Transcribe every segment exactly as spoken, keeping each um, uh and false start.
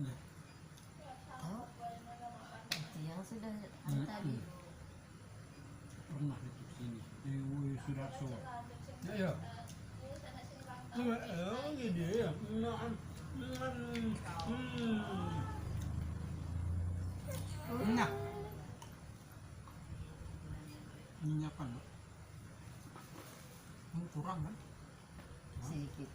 Tahu? Itu yang sudah tadi. Pernah itu sini. Di Sudarso. Ya, ya. Oh, jadi ya. Nah. Hmm. Nah. Minyakan, Mbak. Ini kurang, kan? Sedikit.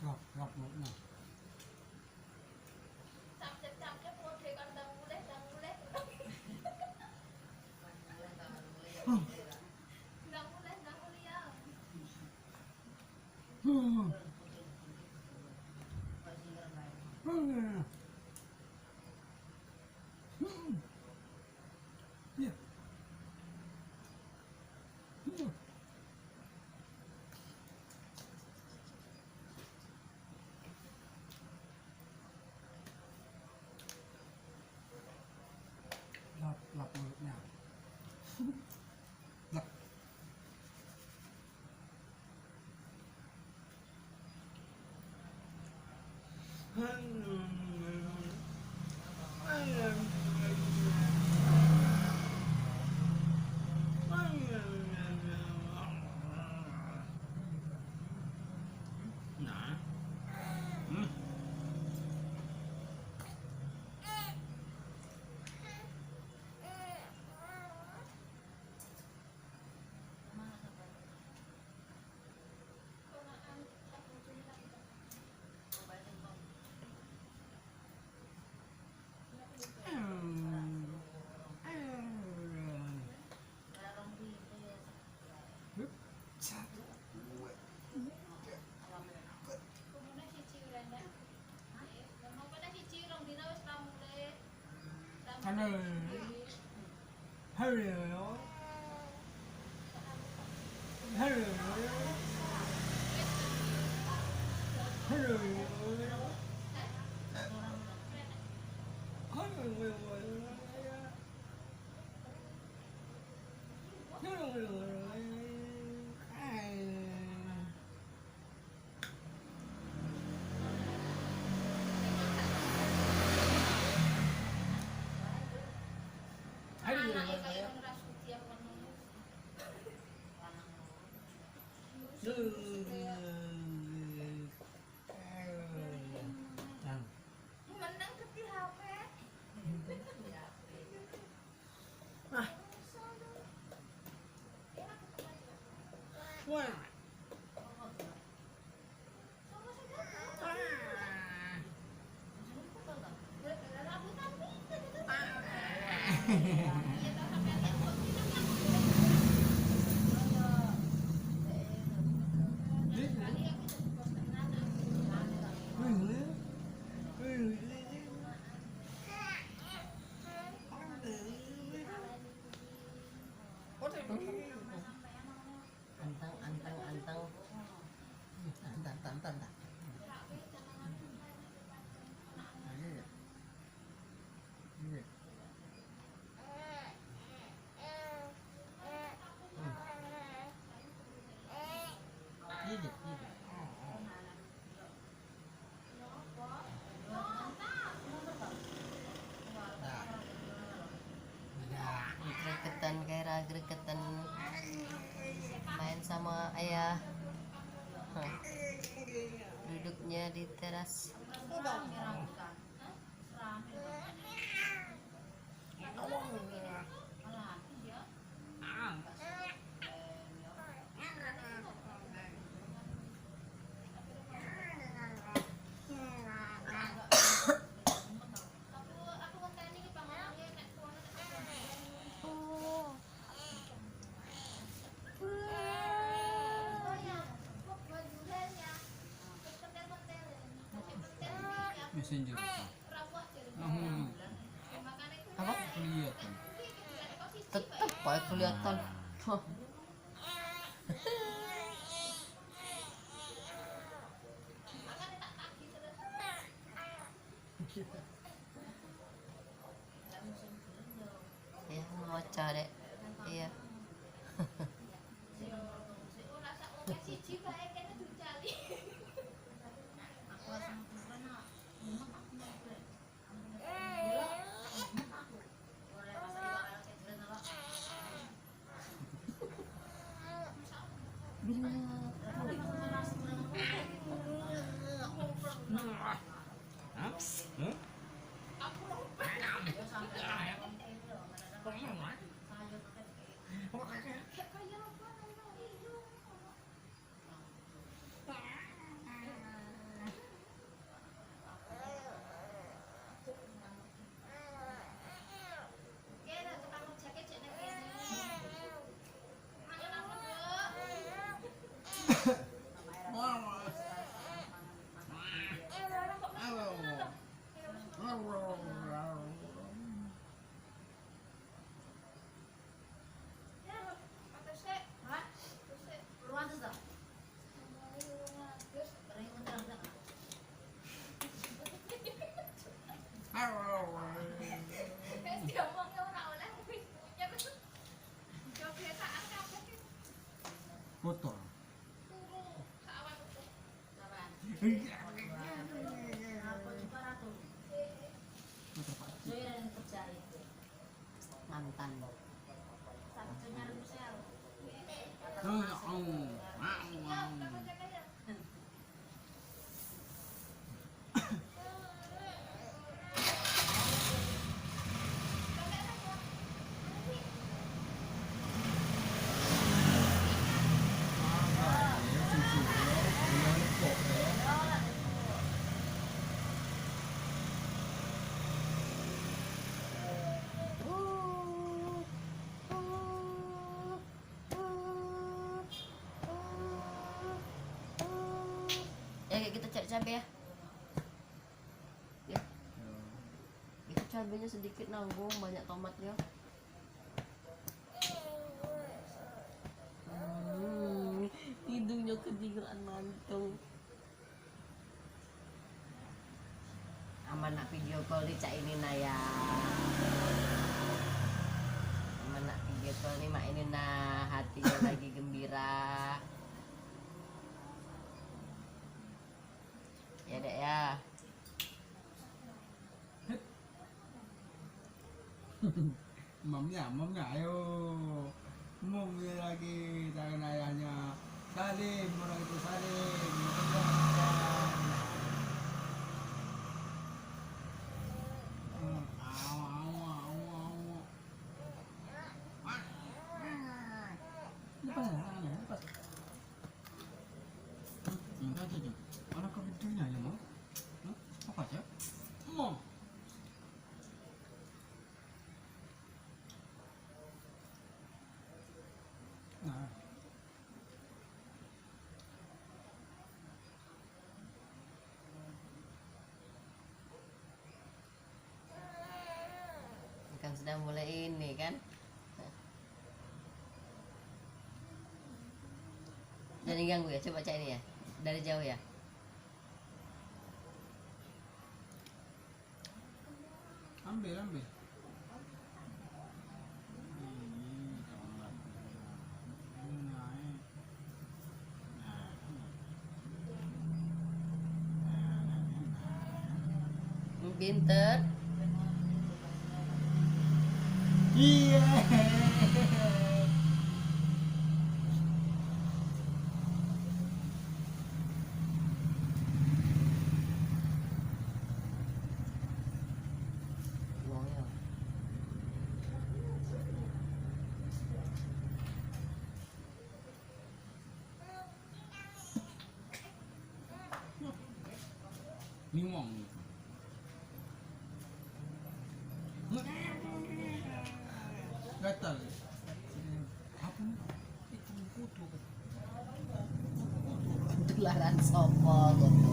Lap, lap mulutnya. Hmm. Hmm. Hmm. Iya. Hmm. Lap, lap mulutnya. Lap. Nah. Hmm. Hello. Hello. Hello. Hello. Menang keti H P. Ah. Wah. Anteng, anteng, anteng. Anteng, anteng, anteng, anteng. Nah, ini. Ini. Ini, ini. Oh, oh. Nah. Nah, gregetan, Kaira, gregetan main sama ayah. Hah. Duduknya di teras. Messenger. Nah, hmm. Apa? Kelihatan. Tetep aja kelihatan. Hah. Ya, ngocah dek. Kotor. Mantan. Ya, kayak kita cari cabe ya. Ya. Itu cabenya sedikit nanggung, banyak tomatnya. Hmm, hidungnya kedengeran mantul. Aman nak video call ni cak ini nah ya. Aman nak video call ni mak ini nah, hatinya lagi gembira. Ya, Dek, ya. Mamnya, mamnya, ayo. Mamnya lagi, tangan ayahnya. Salim, orang itu Salim. Makan, makan. Hmm, au, au, au, au. Lepas, lepas. Hmm, hmm, tu, tu, tu. Anak kau gedenya ya, Mam? Hmm? Apa aja? Mam. Nah. Kan sudah mulai ini kan. Jangan diganggu ya, coba cak ini ya. Dari jauh ya. Ambil, ambil. Ini, kawan. Ini naik. Pinter. Iya. Ni wong. Gatal. Apa ni? Itu foto. Tularan sopo gitu.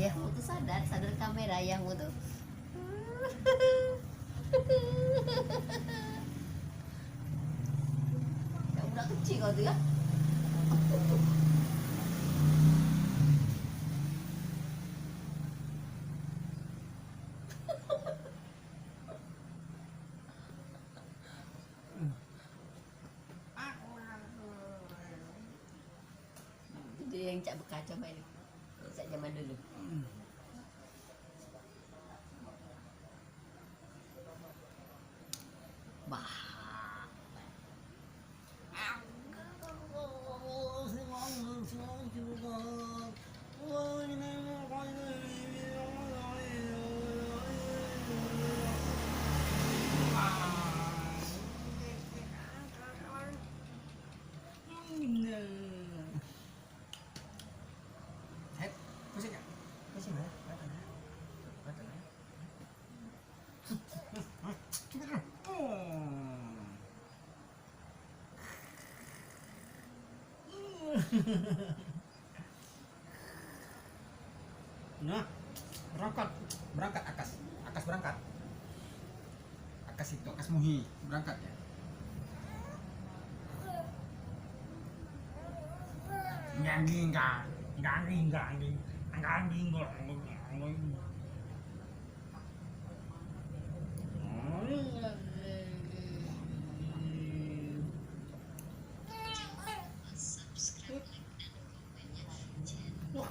Ayahmu tuh sadar, sadar kamera ayahmu tuh. Ya, budak kecil kau tuh ya. Cak bekas zaman, cak zaman dulu. Bah. Hei, pusing gak? Pusing ya? Mata ya? Mata ya? Nah, berangkat, berangkat Akas, Akas berangkat. Akas itu, Akas Muhi, berangkat ya. Ngangging kan, ngangging, ngangging, ngangging, ngangging.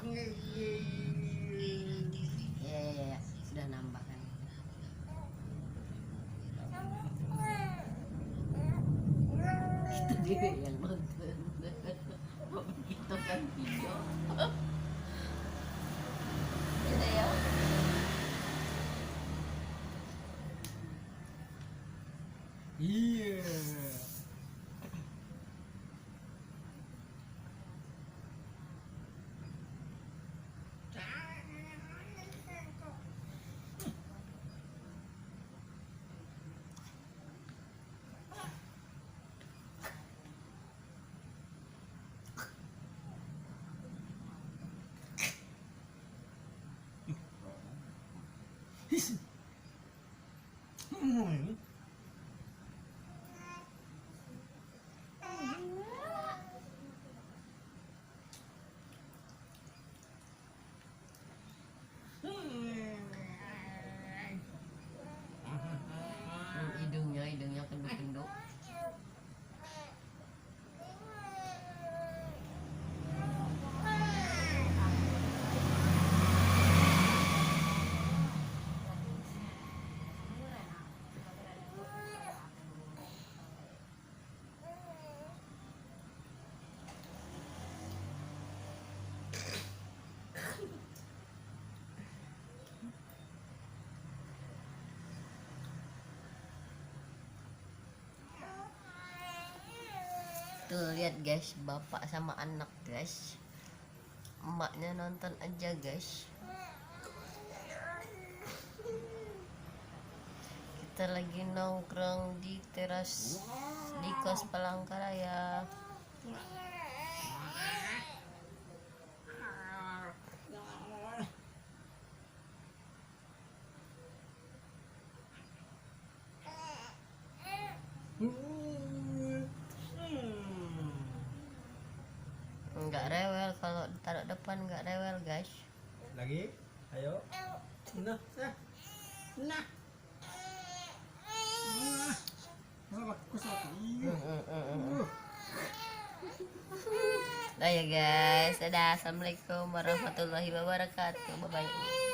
Ya, ya, ya, ya. Sudah nambah kan. Itu dia yang nonton. Begitu kan video. Gitu ya. Iya. Hidungnya, hidungnya kenduk-kenduk. Tuh, lihat guys, bapak sama anak guys. Emaknya nonton aja guys. Kita lagi nongkrong di teras di kos Palangkaraya. Enggak rewel, kalau ditaruh depan enggak rewel guys. Lagi, ayo. Nah, nah, nah. Nah. Dah ya guys, dadah, assalamualaikum warahmatullahi wabarakatuh, bye bye.